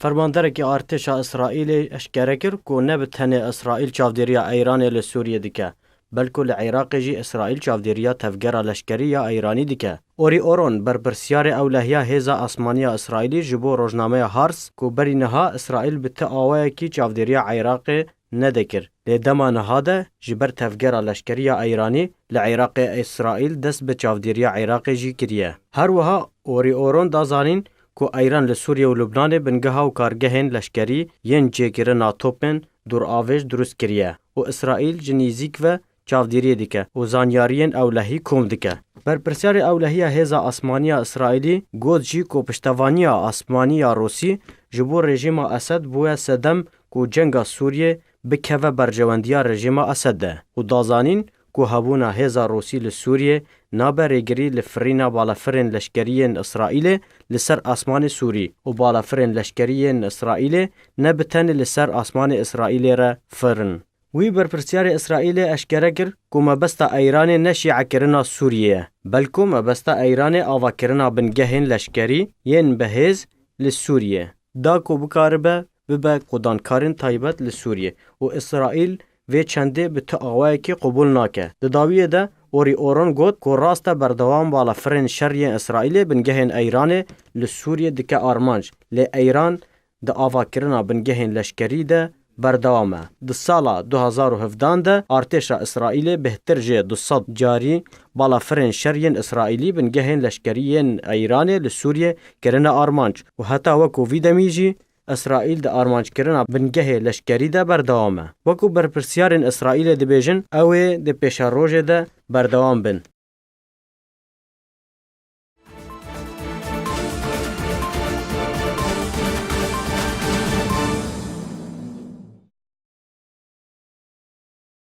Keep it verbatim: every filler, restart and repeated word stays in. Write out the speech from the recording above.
Fermanderekî artêşa Îsraîlê eşkere kir ku ne bi tenê Îsraîl çavdêriya Eyranê li Sûriyê dike, belku li Iraqê jî Îsraîl çavdêriya tevgera leşkerî ya Eyranî dike. Orî Oron, berpirsyarê ewlehiya Hêza Asmaniya Îsraîlî ji bo rojnameya Haaretz, ku berî niha Îsraîl bi ti awayekî çavdêriya Iraqê nedekir. Lê dema niha de ji ber tevgera leşkerî ya Eyranî li Iraqê Îsraîl dest bi çavdêriya Iraqê jî kiriye. Her wiha Orî Oron da zanîn ku Eyran li Sûriye û Lubnanê bingeha û kargehên leşkerî yên çêkirina topên dûravêj dirust kiriye û Îsraîl ji nîzîk ve çavdêriyê dike û zanyariyên ewlehî kom dike. Berpirsyarê ewlehiya Hêza Asmaniya Îsraîlî got jî ku piştevaniya asmanî ya Rûsî ji bo rejîma Esed bûye sedem ku cenga Sûriyê bikeve berjewendiya rejîma Esed de û da zanîn ku hebûna hêza Rûsî li Sûriyê nabe rêgirî li firîna balafirên leşkerî yên Îsraîlê li ser asmanê Sûrî û balafirên leşkerî yên Îsraîlê ne bi tenê li ser asmanê Îsraîlê re firin. Wî berpirsyarê Îsraîlê eşkere kir ku mebesta Eyranê ne şîekirina Sûriyê ye, belku mebesta Eyranê avakirina bingehên leşkerî yên bi hêz li Sûriyê, da ku bikaribe bibe qudankarên taybet li Sûriyê û Îsraîl vê çendê bi tu awayekî qubûl nake. Di dawiyê de Orî Oron got ku rast e berdewam balafirên şer yên Îsraîlê bingehên Eyranê li Sûriyê dike armanc, lê Eyran di avakirina bingehên leşkerî de berdewam e. Di sala du hezar û hevdan de artêşa Îsraîlê bêhtir ji du sed carî balafirên şer yên Îsraîlî bingehên leşkerî yên Eyranê li Sûriyê kirine armanc û heta wekû vî demî jî Îsraîl di armanckirina bingehê leşkerî de berdewam e. Wekû berpirsyarên Îsraîlê dibêjin, ew ê di pêşerojê de berdewam bin.